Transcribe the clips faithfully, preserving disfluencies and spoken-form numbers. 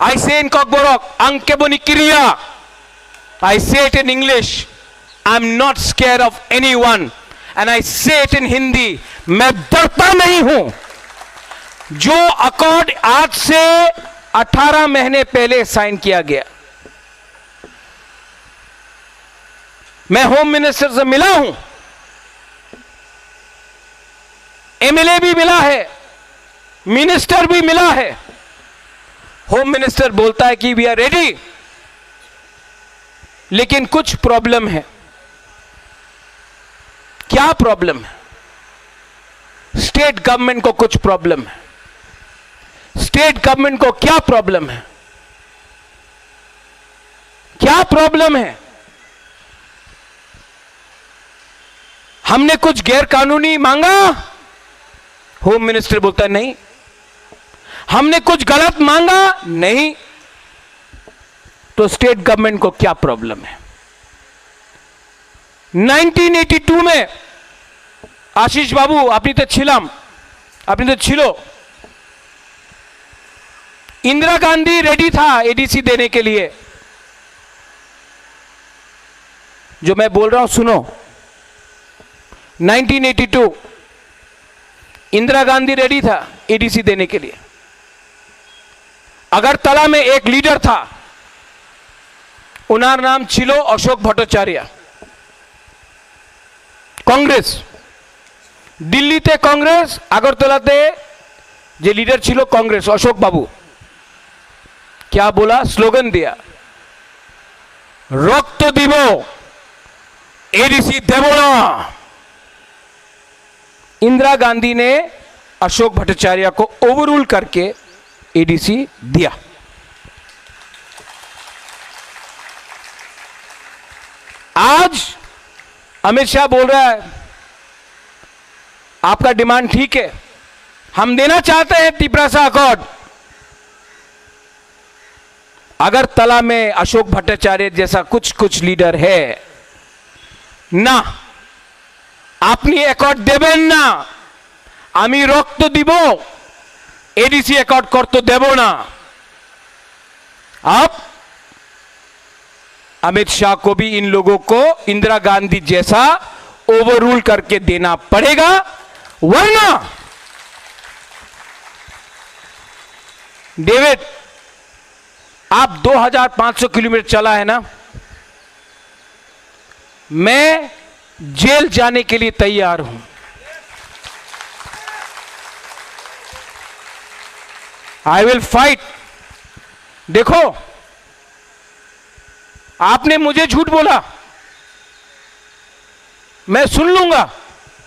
I say in Kokborok, ang keboni kiriya. I say it in English, I'm not scared of anyone. And I say it in Hindi, मैं डरता नहीं हूं। जो अकॉर्ड आज से अठारह महीने पहले साइन किया गया, मैं होम मिनिस्टर से मिला हूं, एमएलए भी मिला है, मिनिस्टर भी मिला है। होम मिनिस्टर बोलता है कि वी आर रेडी, लेकिन कुछ प्रॉब्लम है। क्या प्रॉब्लम है? स्टेट गवर्नमेंट को कुछ प्रॉब्लम है। स्टेट गवर्नमेंट को क्या प्रॉब्लम है? क्या प्रॉब्लम है? हमने कुछ गैर कानूनी मांगा? होम मिनिस्टर बोलता है, नहीं। हमने कुछ गलत मांगा? नहीं। तो स्टेट गवर्नमेंट को क्या प्रॉब्लम है? নাইনটিন এইটি টু में आशीष बाबू, আপনি তো ছিলাম, আপনি তো ছিল, इंदिरा गांधी रेडी था एडीसी देने के लिए। जो मैं बोल रहा हूं, सुनो। Nineteen eighty two, Indira Gandhi ready था एडीसी देने के लिए। আগরতলা में एक लीडर था, ওনার নাম ছিল অশোক ভট্টাচার্য, কংগ্রেস। দিল্লিতে কংগ্রেস, আগরতলাতে যে লিডার ছিল কংগ্রেস, অশোক বাবু, क्या बोला? স্লোগান दिया, রক্ত দিব, এডিসি দেব না। इंदिरा गांधी ने अशोक भट्टाचार्य को ओवररूल करके एडीसी दिया। आज अमित शाह बोल रहा है, आपका डिमांड ठीक है, हम देना चाहते हैं तिपरासा अकॉर्ड। अगरतला में अशोक भट्टाचार्य जैसा कुछ कुछ लीडर है ना, আপনি অ্যাকর্ড দেবেন না, আমি রক্ত দিব, এডিসি অ্যাকর্ড করতে দেব না। अब अमित शाह को भी इन लोगों को इंदिरा गांधी जैसा ओवररूल करके देना पड़ेगा, वरना डेविड, आप दो हज़ार पाँच सौ किलोमीटर चला है ना, मैं जेल जाने के लिए तैयार हूं। I will fight. देखो, आपने मुझे झूठ बोला, मैं सुन लूंगा।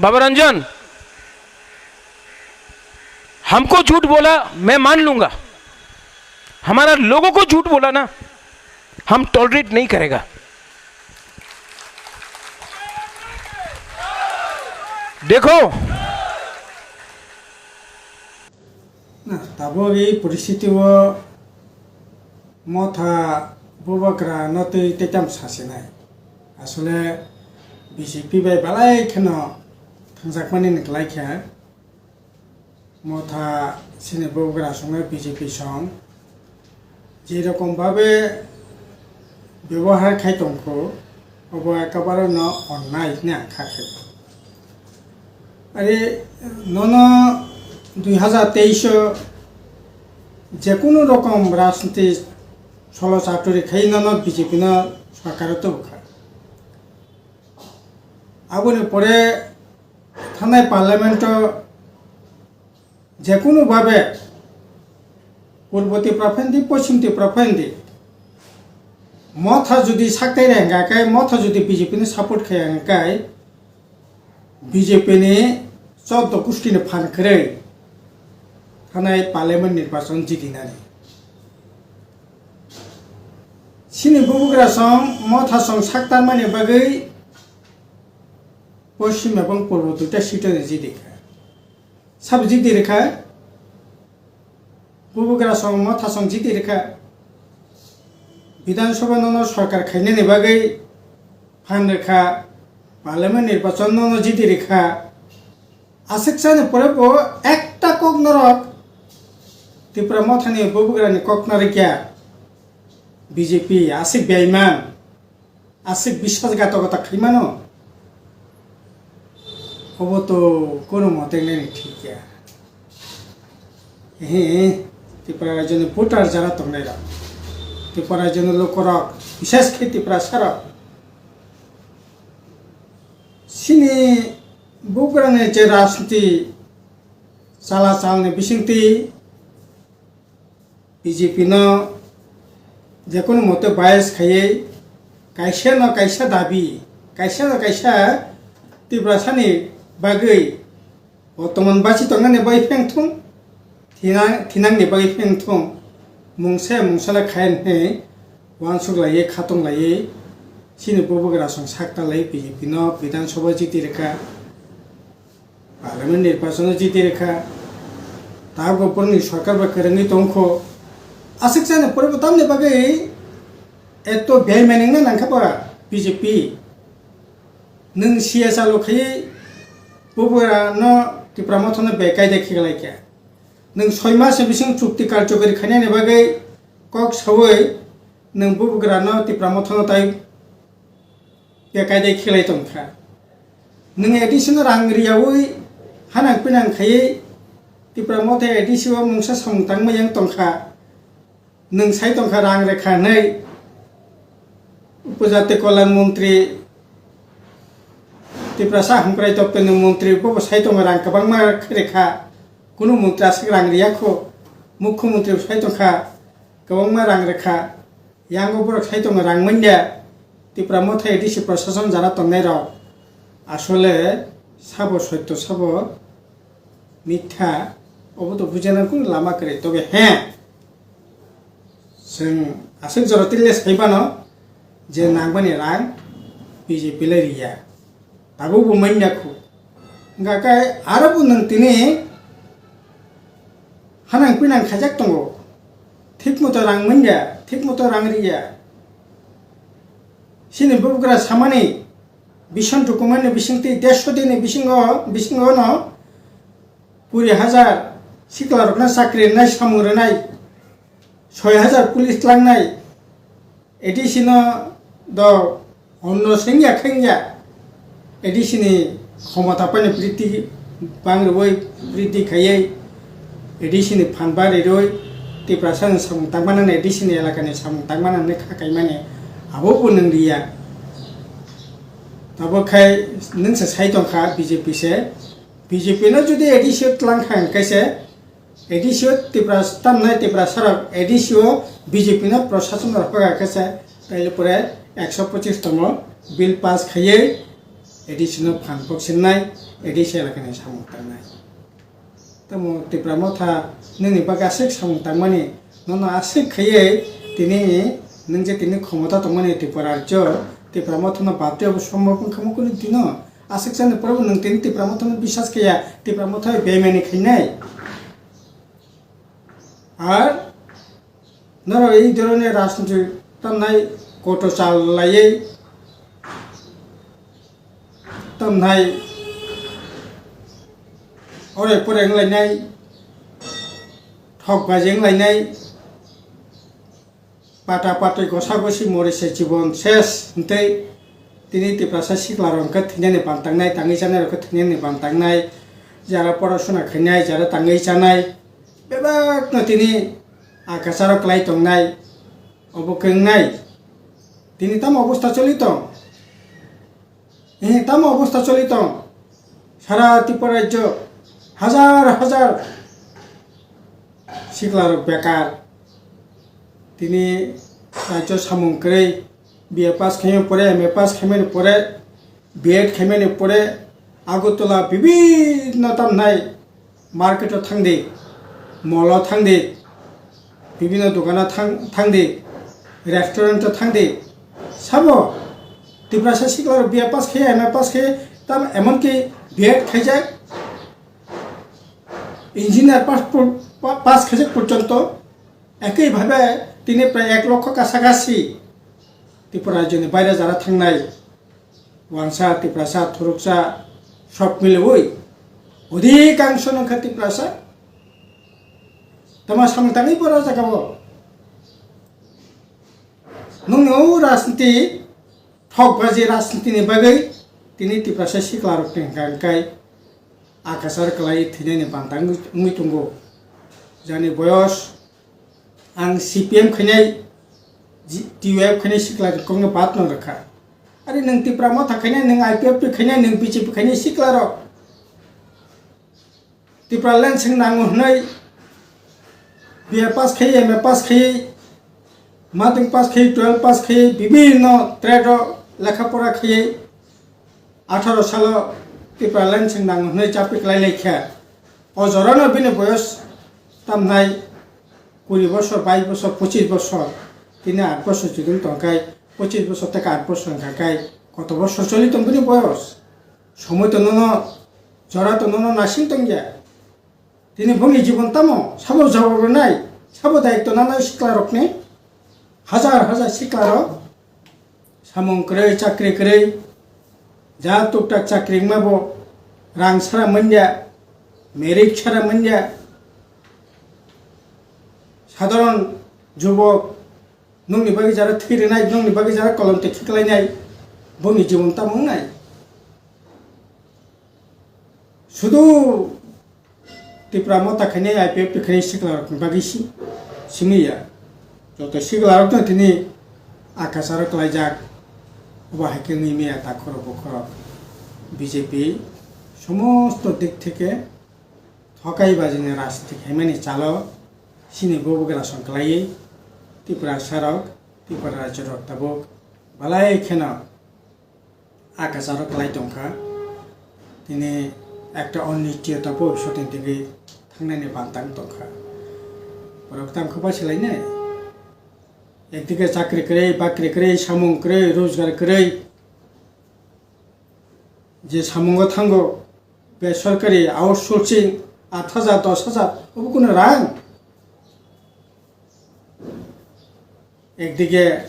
बाबा रंजन, हमको झूठ बोला, मैं मान लूंगा। हमारा लोगों को झूठ बोला ना, हम टॉलरेट नहीं करेगा। देखो, Na, tabuk ei poristiti o motha bubagra no twi teitam sasinai. Asole B J P bai belai kheno thangjakmani ni kwlai khe. Motha chini bubagra songno B J P song je rokom babe byabohar khai tongkho, obo ekabare no onnai hwnwi ang kha khe. Are nono dui hazar teis o je kunu rokom rajniti solo chaturi khai nono B J P no sorkar o tubu kha. Aboni pore thanai parliament o je kunu babe Purbo Tripura phaidi, Poschim Tripura phaidi, motha jodi saktai re hwnka khe, motha jodi B J P ni support khai hwnka khe, B J P ni choddo gusti ni phan kwrwi thanai parliament nirbachon jidinani. Chini bubagra song motha song saktarmani bagwi Poschim ebong Purbo duita seat o ni jidi kha. Sabo jidi rikha, bubagra song motha song jidi rikha, Bidhan Sabha nono sorkar khainani bagwi phan rikha, Parliament nirbachon nono jidi rikha. Aswk chani pore bo ekta kok norok Tipra Mothani bubagrani kok narwkya B J P aswk beiman, aswk biswasghatokota khaimano, obo to kono mote nini thik ya. Ehe, Tipra rajyoni voter jara tongnairok, Tipra rajyoni lukurok, bishesh khe Tiprasarok, chini bubagrani je rajniti chala chalni bisingtwi B J P no jekunu mote bias khaiwi kaisa no kaisa dabi, kaisa no kaisa Tiprasani bagwi, o tomon basi tongnani bagwi pheng thung, thina-, thinangni bagwi pheng thung, mungsa mungsa le khayan hwnwi uansuk laiwi, khatong laiwi, chini bubagra song sak ta lai B J P no Bidhan Sabha jiti rwkha. Parliament nirbachono jiti rwkha, tabukbo borokni sorkar bai kwrwngwi tongkho. Aswk chani pore bo tamni bagwi eto bemai nangna nangkha ba B J P? Nwng C S R lo khaiwi bubagra no Tipra Motha no bekai de khiklaikha. Nwng soi mas ni bising chukti karjokari khainani bagwi kok sawi nwng bubagra no Tipra Motha no tai bekai de khilai tongkha. Nwng A D C no rang riyawi hanang pinang khaiwi Tipra Motha A D C o mungsa samung tangma yang tongkha. Nwng sai tongkha rang rwkha hwnwi Upajati Kalyan Montri Tiprasa Hamkrai Toptani Montri bobo sai tongo rang kwbangma khairikha. Kunu montri aswk rang riyakho. Mukhyamantri sai tongkha kwbangma rang rwkha. Yango borok sai tongo rang manya, Tipra Motha A D C prosason jara tongnai rok asole sabo sotto sabo mitha, obo to bujana kunu lama kwrwi. Tobe he, chwng aswk jora tile sai mano je nangmani rang B J P le riya. Tabuk bo manya khu. Hwnkha khe aro bo nwng tini hanang pinang khaijak tongo. Thik moto rang manya, thik moto rang riya. Chini bubagra samani bison document ni bisingtwi dersho din ni bisingo, bisingo no kuri hajar sikla rokno chakri rwnai, samung rwnai, soi hajar police tlangnai, A D C no do honno sengya khengya, A D C ni khomota paino briddhi bang rwui, briddhi khaiwi, A D C ni phan bari rwui, Tiprasa ni samung tangmani, A D C ni elaka ni samung tangmani kha kaimani, abo bo nwng riya. Abo khai nwng se sai tongkha B J P se, B J P no jodi A D C o tlang kha hwnkhe se, A D C o Tipra tamnai Tiprasarok A D C o B J P no prosason rok hoga khe se, taile pore ekso pochis tomo bill pass khaiwi A D C no phan pok sinai, A D C elakani samung tangnai. Tamo Tipra Motha nini bagwi aswk samung tangmani, nono aswk khaiwi tini nwng je tini khomota tongmani Tripura rajyo, Tipra Motha no bapri abo sombhob wngkha mo kunu dino. Aswk chani pore bo nwng tini Tipra Motha no biswas kaiya, Tipra Motha bai bemani khainai. Ar norok ei dhoroner rajniti tamnai koto chal laiwi tamnai ore pore wnglainai, thok baji wnglainai, pata patwi gosa gosi mori se jibon ses hwntwi tini Tiprasa sikla rok hwnkhe thwinani bantangnai, tangwi chanai rok khe thwinani bantangnai, jara porasona khainai, jara tangwi chanai, bebakno tini akasaro kwlai tongnai, obo khe wngnai. Tini tamo obostha choli tong? Ee, tamo obostha choli tong? Sara Tripura rajyo hajar hajar siklarok bekar. Tini rajyo samung kwrwi, B A pass khaimani pore, M A pass khaimani pore, B Ed khaimani pore, Agartala bibhinno tamnai market o thangdi, mall o thangdi, bibhinno dogano thang-, thangdi, restaurant o thangdi. Sabo Tiprasa siklarok B A pass khe, M A pass khe, tam emonki B Ed khaijak, engineer pass por-, pa-, pass khaijak porjonto, ekoi bhabe tini prai ek lokho kasagasi Tripura rajyoni baire jara thangnai. Wangsa, Tiprasa, Thuruksa, sob miliwi odhikangsho nungkha Tiprasa. Tama samung tangwi boro jaga o. Nungni o rajniti, thokbaji rajniti ni bagwi tini Tiprasa sikla rok ni hwnkha hwnkhe akasar kwlai thwinani banta wngwi tongo. Jani boyos ang C P M khainai, G-, T U F khainai sikla rok no bat no rwkha. Ari nwng Tipra Motha khainai, nwng I P F T khainai, nwng B J P khainai sikla rok. Tipraland swng nango hwnwi B A pass khaiwi, M A pass khaiwi, matric pass khaiwi, twelve pass khaiwi, bibhinno trade o lekha pora khaiwi, atharo salo Tipraland swng nango hwnwi chapri khlai lai kha. O jorano bini boyos tamnai kuri bosor, bais bosor, pochis bosor, tini aat bosor chudung tongkhai, pochis bosor tei aat bosor wngkha khai koto bosor choli tong bini boyos? Somoi to nono, jora to nono nasing tongya. Tini bongni jibon tamo, sabo jawab rwnai, sabo daitto nanai sikla rokni. Hajar hajar sikla rok samung kwrwi, chakri kwrwi, ja tuktak chakri wngma bo rang sara manya, merit sara manya. Sadharon jubok, nokni bagwi jara thwi rwnai, nokni bagwi jara kolom twi khiklainai, bongni jibon tamo wngnai? Sudu Tipra Motha khainai, I P F T khainai sikla rokni bagwi si-, simi ya. Joto sikla rokno tini akasaro klaijak, obo hai khe wngwi maya takhoro bokhoro. B J P somosto dik theke thokai bajini rajniti khaimani chalo chini bubagra song klaiwi Tiprasa rok, Tripura rajyo rok tabuk belai kheno akasaro klai tongkha. Tini ekta onnichchiyota bobiswtni digwi thangnani bantang tongkha. Borok tamo khe basilainai? Ekdike chakri kwrwi, bakri kwrwi, samung kwrwi, rojgar kwrwi, je samungo thango, besorkari outsourcing, aat hajar, dos hajar, obo kunu rang? Ekdike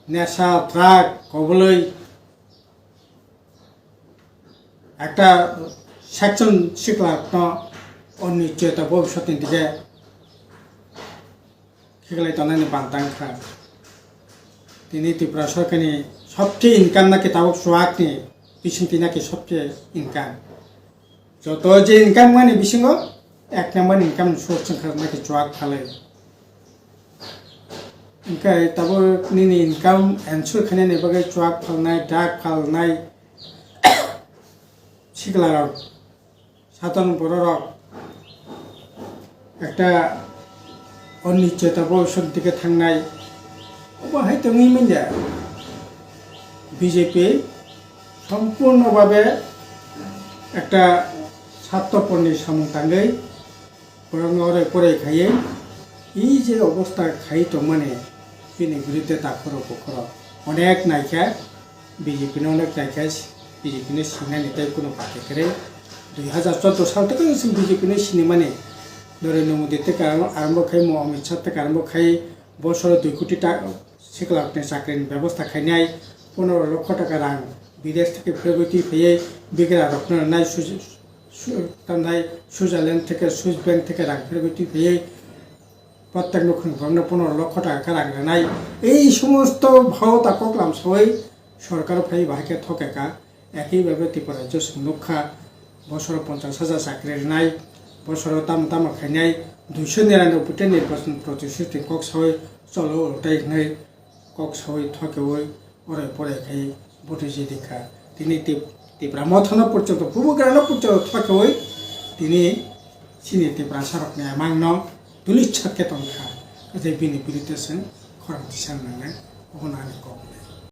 nesa, drug, koboloi, ekta section sikla no onnichchiyota bobiswtni dike khiklai tongnani bantang kha. Tini Tripura sorkarni sobche income naki tabuk chuakni bisingtwi naki sobche income. Joto je income mani bisingo ek number income source wngkha naki chuak phalwi. Hwnkhe tabuk nini income ensure khainani bagwi chuak phalnai, drug phalnai, sikla rok, sadharon borok rok ekta onnichchiyota bobiswt dike thangnai, obo hai tongwi manya. B J P sompurno bhabe ekta sattoporni samung tangwi borokno orai porai khaiwi, i je obostha khai tongmani, bini biruddhe takhoro bukhoro onek naikha, B J P no onek naikha, B J P no sinani tei kuno pate kwrwi. Dui hajar chordo sal theke chwng B J P no sinimani, Narendra Modi theke arombo khai, mo Amit Shah theke arombo khai, bosoro dui koti ta-, sikla rokni chakrini bebosta khainai, pondro lokho taka rang bidesh theke phegwi twi phaiwi bigra rokno rwnai, Swi-, Swi-, tamnai Switzerland theke, Swiss bank theke rang phegwi twi phaiwi, prottek nukhung borokno pondro lokho taka khe rang rwnai. Ei somosto bhao ta koklam sawi sorkar phai bahai khe thokeka. Ekhi bhabe Tripura rajyo chwng nukha, bosoro ponchash hajar chakri rwnai, bosoro tamo tamo khainai, duiso nirano bwtwi nirbachon protistiti kok sawi cholo utai hwnwi kok sawi thokeui orai porai khai bwtwi jidi kha. Tini Tip-, Tipra Mothano porjonto, bubagrano porjonto thokeui tini chini Tiprasarokni amangno duli chak khe tongkha. Tei bini biruddhe chwng khorang tisang nangnai, obono ani kok.